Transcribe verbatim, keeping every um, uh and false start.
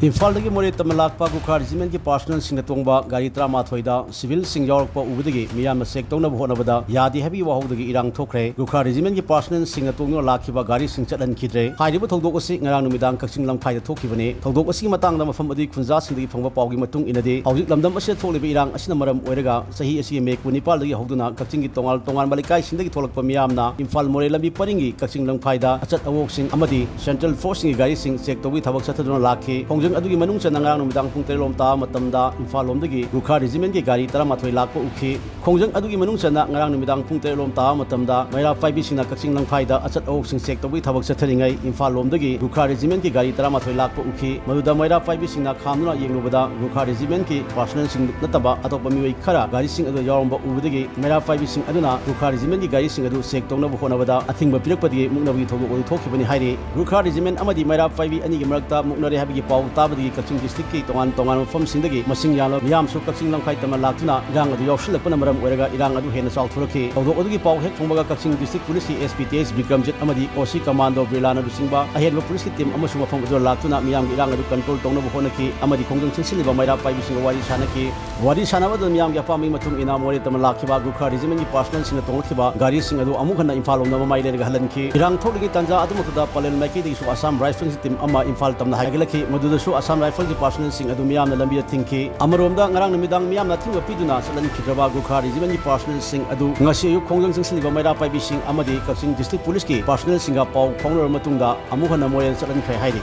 ꯏꯝꯐꯥꯜꯗꯒꯤ ꯃꯣꯔꯦ ꯇꯝꯅ ꯂꯥꯛꯄ ꯒꯨꯔꯈꯥ ꯔꯦꯖꯤꯃꯦꯟꯒꯤ ꯄꯥꯔꯁꯅꯦꯜꯁꯤꯡꯅ ꯇꯣꯡꯕ ꯒꯥꯔꯤ ꯇꯔꯥꯃꯥꯊꯣꯏꯗ ꯁꯤꯚꯤꯜꯁꯤꯡ ꯌꯥꯎꯔꯛꯄ ꯎꯕꯗꯒꯤ ꯃꯤꯌꯥꯝꯅ ꯆꯦꯛ ꯇꯧꯅꯕ ꯍꯣꯠꯅꯕꯗ ꯌꯥꯗꯦ ꯍꯥꯏꯕꯒꯤ ꯋꯥꯍꯧꯗꯒꯤ ꯏꯔꯥꯡ ꯊꯣꯛꯈ꯭ꯔꯦ꯫ ꯒꯨꯔꯈꯥ ꯔꯦꯖꯤꯃꯦꯟꯒꯤ ꯄꯥꯔꯁꯅꯦꯜꯁꯤꯡꯅ ꯇꯣꯡꯗꯨꯅ ꯂꯥꯛꯈꯤꯕ ꯒꯥꯔꯤꯁꯤꯡ ꯆꯠꯍꯟꯈꯤꯗ꯭ꯔꯦ꯫ ꯍꯥꯏꯔꯤꯕ ꯊꯧꯗꯣꯛ ꯑꯁꯤ ꯉꯔꯥꯡ ꯅꯨꯃꯤꯗꯥꯡ ꯀꯛꯆꯤꯡ ꯂꯝꯈꯥꯏꯗ ꯊꯣꯛꯈꯤꯕꯅꯤ꯫ ꯊꯧꯗꯣꯛ ꯑꯁꯤꯒꯤ ꯃꯇꯥꯡꯗ ꯃꯐꯝ ꯑꯗꯨꯒꯤ ꯈꯨꯟꯖꯥꯁꯤꯡꯗꯒꯤ ꯐꯪꯕ ꯄꯥꯎꯒꯤ ꯃꯇꯨꯡ ꯏꯟꯅꯗꯤ, ꯍꯧꯖꯤꯛ ꯂꯝꯗꯝ ꯑꯁꯤꯗ ꯊꯣꯛꯂꯤꯕ ꯏꯔꯥꯡ ꯑꯁꯤꯅ ꯃꯔꯝ ꯑꯣꯏꯔꯒ ꯆꯍꯤ ꯑꯁꯤꯒꯤ ꯃꯦ ꯀꯨꯟꯅꯤꯄꯥꯜꯗꯒꯤ ꯍꯧꯗꯨꯅ ꯀꯛꯆꯤꯡꯒꯤ ꯇꯣꯉꯥꯟ ꯇꯣꯉꯥꯟꯕ ꯂꯩꯀꯥꯏꯁꯤꯡꯗꯒꯤ ꯊꯣꯛꯂꯛꯄ ꯃꯤꯌꯥꯝꯅ ꯏꯝꯐꯥꯜ ꯃꯣꯔꯦ ꯂꯝꯕꯤ ꯄꯔꯤꯡꯒꯤ ꯀꯛꯆꯤꯡ ꯂꯝꯈꯥꯏꯗ ꯑꯆꯠ ꯑꯋꯣꯛꯁꯤꯡ ꯑꯃꯗꯤ ꯁꯦꯟꯇ꯭ꯔꯦꯜ ꯐꯣꯔꯁꯁꯤꯡꯒꯤ ꯒꯥꯔꯤꯁꯤꯡ ꯆꯦꯛ ꯇꯧꯕꯒꯤ ꯊꯕꯛ ꯆꯠꯊꯗꯨꯅ ꯂꯥꯛꯈꯤ꯫ ꯈꯣꯡꯖꯪ ꯑꯗꯨꯒꯤ ꯃꯅꯨꯡ ꯆꯟꯅ ꯉꯔꯥꯡ ꯅꯨꯃꯤꯗꯥꯡ ꯄꯨꯡ ꯇꯔꯦꯠ ꯂꯣꯝ ꯇꯥꯕ ꯃꯇꯝꯗ ꯏꯝꯐꯥꯜ ꯂꯣꯝꯗꯒꯤ ꯒꯨꯔꯈꯥ ꯔꯦꯖꯤꯃꯦꯟꯒꯤ ꯒꯥꯔꯤ ꯇꯔꯥꯃꯥꯊꯣꯏ ꯂꯥꯛꯄ ꯎꯈꯤ꯫ ꯈꯣꯡꯖꯪ ꯑꯗꯨꯒꯤ ꯃꯅꯨꯡ ꯆꯟꯅ ꯉꯔꯥꯡ ꯅꯨꯃꯤꯗꯥꯡ ꯄꯨꯡ ꯇꯔꯦꯠ ꯂꯣꯝ ꯇꯥꯕ ꯃꯇꯝꯗ ꯃꯩꯔꯥ ꯄꯥꯏꯕꯤꯁꯤꯡꯅ ꯀꯛꯆꯤꯡ ꯂꯝꯈꯥꯏꯗ ꯑꯆꯠ ꯑꯋꯣꯛꯁꯤꯡ ꯆꯦꯛ ꯇꯧꯕꯒꯤ ꯊꯕꯛ ꯆꯠꯊꯔꯤꯉꯩ ꯏꯝꯐꯥꯜ ꯂꯣꯝꯗꯒꯤ ꯒꯨꯔꯈꯥ ꯔꯦꯖꯤꯃꯦꯟꯒꯤ ꯒꯥꯔꯤ ꯇꯔꯥꯃꯥꯊꯣꯏ ꯂꯥꯛꯄ ꯎꯈꯤ꯫ ꯃꯗꯨꯗ ꯃꯩꯔꯥ ꯄꯥꯏꯕꯤꯁꯤꯡꯅ ꯈꯥꯝꯗꯨꯅ ꯌꯦꯡꯂꯨꯕꯗ ꯒꯨꯔꯈꯥ ꯔꯦꯖꯤꯃꯦꯟꯒꯤ ꯄꯥꯔꯁꯅꯦꯜꯁꯤꯡ ꯅꯠꯇꯕ ꯑꯇꯣꯞꯄ ꯃꯤꯑꯣꯏ ꯈꯔ ꯒꯥꯔꯤꯁꯤꯡ ꯑꯗꯨꯗ ꯌꯥꯎꯔꯝꯕ ꯎꯕꯗꯒꯤ ꯃꯩꯔꯥ ꯄꯥꯏꯕꯤꯁꯤꯡ ꯑꯗꯨꯅ ꯒꯨꯔꯈꯥ ꯔꯦꯖꯤꯃꯦꯟꯒꯤ ꯒꯥꯔꯤꯁꯤꯡ ꯑꯗꯨ ꯆꯦꯛ ꯇꯧꯅꯕ ꯍꯣꯠꯅꯕꯗ ꯑꯊꯤꯡꯕ ꯄꯤꯔꯛꯄꯗꯒꯤ ꯃꯨꯛꯅꯕꯒꯤ ꯊꯧꯗꯣꯛ ꯑꯗꯨ ꯊꯣꯛꯈꯤꯕꯅꯤ ꯍꯥꯏꯔꯤ꯫ ꯒꯨꯔꯈꯥ ꯔꯦꯖꯤꯃꯦꯟ ꯑꯃꯗꯤ ꯃꯩꯔꯥ ꯄꯥꯏꯕꯤ ꯑꯅꯤꯒꯤ ꯃꯔꯛꯇ ꯃꯨꯛꯅꯔꯦ ꯍꯥꯏꯕꯒꯤ ꯄꯥꯎ ꯇꯥꯕꯗꯒꯤ ꯀꯛꯆꯤꯡ ꯗꯤꯁꯇ꯭ꯔꯤꯛꯀꯤ ꯇꯣꯉꯥꯟ ꯇꯣꯉꯥꯟꯕ ꯃꯐꯝꯁꯤꯡꯗꯒꯤ ꯃꯁꯤꯡ ꯌꯥꯝꯂꯕ ꯃꯤꯌꯥꯝꯁꯨ ꯀꯛꯆꯤꯡ ꯂꯝꯈꯥꯏ ꯇꯝꯅ ꯂꯥꯛꯇꯨꯅ ꯏꯔꯥꯡ ꯑꯗꯨ ꯌꯥꯎꯁꯤꯜꯂꯛꯄꯅ ꯃꯔꯝ ꯑꯣꯏꯔꯒ ꯏꯔꯥꯡ ꯑꯗꯨ ꯍꯦꯟꯅ ꯆꯥꯎꯊꯣꯔꯛꯈꯤ꯫ ꯊꯧꯗꯣꯛ ꯑꯗꯨꯒꯤ ꯄꯥꯎ ꯍꯦꯛ ꯐꯪꯕꯒ ꯀꯛꯆꯤꯡ ꯗꯤꯁꯇ꯭ꯔꯤꯛ ꯄꯨꯂꯤꯁꯀꯤ ꯑꯦꯁ ꯄꯤ ꯇꯤ ꯑꯦꯁ ꯕꯤꯀ꯭ꯔꯝꯖꯤꯠ ꯑꯃꯗꯤ ꯑꯣ ꯁꯤ ꯀꯃꯥꯟꯗꯣ ꯕꯤꯔꯂꯥꯅ ꯂꯨꯆꯤꯡꯕ ꯑꯍꯦꯟꯕ ꯄꯨꯂꯤꯁꯀꯤ ꯇꯤꯝ ꯑꯃꯁꯨ ꯃꯐꯝ ꯑꯗꯨꯗ ꯂꯥꯛꯇꯨꯅ ꯃꯤꯌꯥꯝꯒꯤ ꯏꯔꯥꯡ ꯑꯗꯨ ꯀꯟꯇ꯭ꯔꯣꯜ ꯇꯧꯅꯕ ꯍꯣꯠꯅꯈꯤ ꯑꯃꯗꯤ ꯈꯣꯡꯖꯪ ꯆꯪꯁꯤꯜꯂꯤꯕ ꯃꯩꯔꯥ ꯄꯥꯏꯕꯤꯁꯤꯡꯒ ꯋꯥꯔꯤ ꯁꯥꯅꯈꯤ꯫ ꯋꯥꯔꯤ ꯁꯥꯟꯅꯕꯗ ꯃꯤꯌꯥꯝꯒꯤ ꯑꯄꯥꯝꯕꯒꯤ ꯃꯇꯨꯡ ꯏꯟꯅ ꯃꯣꯔꯦ ꯇꯝꯅ ꯂꯥꯛꯈꯤꯕ ꯒꯨꯔꯈꯥ ꯔꯦꯖꯤꯃꯦꯟꯒꯤ ꯄꯥꯔꯁꯅꯦꯜꯁꯤꯡꯅ ꯇꯣꯡꯂꯛꯈꯤꯕ ꯒꯥꯔꯤꯁꯤꯡ ꯑꯗꯨ ꯑꯃꯨꯛ ꯍꯟꯅ ꯏꯝꯐꯥꯜ ꯂꯣꯝꯗ ꯃꯃꯥꯏ ꯂꯩꯔꯒ ꯍꯜꯍꯟꯈꯤ꯫ ꯏꯔꯥꯡ ꯊꯣꯛꯂꯤꯉꯩ ꯇꯥꯟꯖꯥ ꯑꯗꯨꯃꯛꯇꯗ ꯄꯂꯦꯜ ꯃꯥꯏꯀꯩꯗꯒꯤꯁꯨ ꯑꯁꯥꯝ ꯔꯥꯏꯐꯜꯁ ꯇꯤꯝ ꯑꯃ ꯏꯝꯐꯥꯜ ꯇꯝꯅ ꯍꯥꯏꯒꯠꯂꯛꯈꯤ꯫ ꯃꯗꯨꯗꯁꯨ ꯑꯁꯥꯝ ꯔꯥꯏꯐꯜꯒꯤ ꯄꯥꯔꯁꯅꯦꯜꯁꯤꯡ ꯑꯗꯨ ꯃꯤꯌꯥꯝꯅ ꯂꯝꯕꯤꯗ ꯊꯤꯡꯈꯤ꯫ ꯑꯃꯔꯣꯝꯗ ꯉꯔꯥꯡ ꯅꯨꯃꯤꯗꯥꯡ ꯃꯤꯌꯥꯝꯅ ꯑꯊꯤꯡꯕ ꯄꯤꯗꯨꯅ ꯆꯠꯍꯟꯈꯤꯗ꯭ꯔꯕ ꯒꯨꯔꯈꯥ ꯔꯦꯖꯤꯃꯦꯟꯒꯤ ꯄꯥꯔꯁꯅꯦꯜꯁꯤꯡ ꯑꯗꯨ ꯉꯁꯤ ꯑꯌꯨꯛ ꯈꯣꯡꯖꯪ ꯆꯪꯁꯤꯜꯂꯤꯕ ꯃꯩꯔꯥ ꯄꯥꯏꯕꯤꯁꯤꯡ ꯑꯃꯗꯤ ꯀꯛꯆꯤꯡ ꯗꯤꯁꯇ꯭ꯔꯤꯛ ꯄꯨꯂꯤꯁꯀꯤ ꯄꯥꯔꯁꯅꯦꯜꯁꯤꯡꯒ ꯄꯥꯎ ꯐꯥꯎꯅꯔꯕ ꯃꯇꯨꯡꯗ ꯑꯃꯨꯛ ꯍꯟꯅ ꯃꯣꯔꯦꯗ ꯆꯠꯍꯟꯈ꯭ꯔꯦ ꯍꯥꯏꯔꯤ꯫